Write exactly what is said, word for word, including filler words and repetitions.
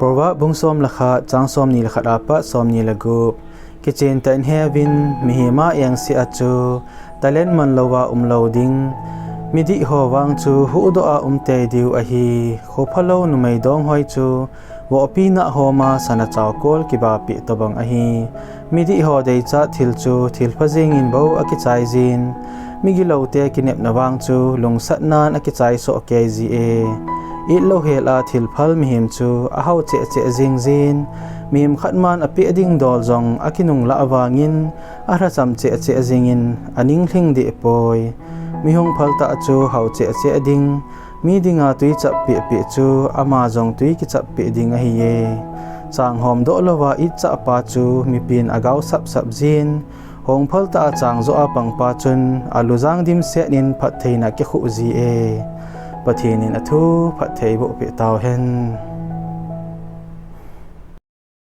Proverb bung som le khat, chang som ni le khat apat som ni le gup. Kichen tah in heuvin, mihem a engse a chu talent man louva um lou ding. Midih ho vang chu huhdoh a um tei diu ahi. Khophalou numei donghoi chu vohpi nah hom a sana chaokol kibahpi tobang ahi. Midih ho deichat thil chu thilpha jengin bou akichai jin. Migilou te kinepna vang chu lungsatnan akichai soh kei ji e. Itlou hel a thilphal mihem chu ahao cheh cheh jing jin. Mihem khat man apeh ding dol jong akinung lah vangin alhacham cheh cheh jingin aning lhing deh poi. Mi hung phal tah chu hao cheh cheh ding. Mi dinga tui chap peh peh chu ama jong tui kichap peh ding ahi e. Chang homdoh louva itchah pa chu mipin agao sap sap jin. Hung phal tah a chang joh a pang pa chun alujang dimset in phattheina kikhuh ji e. Pathen in athu phatthei boh peh tau hen.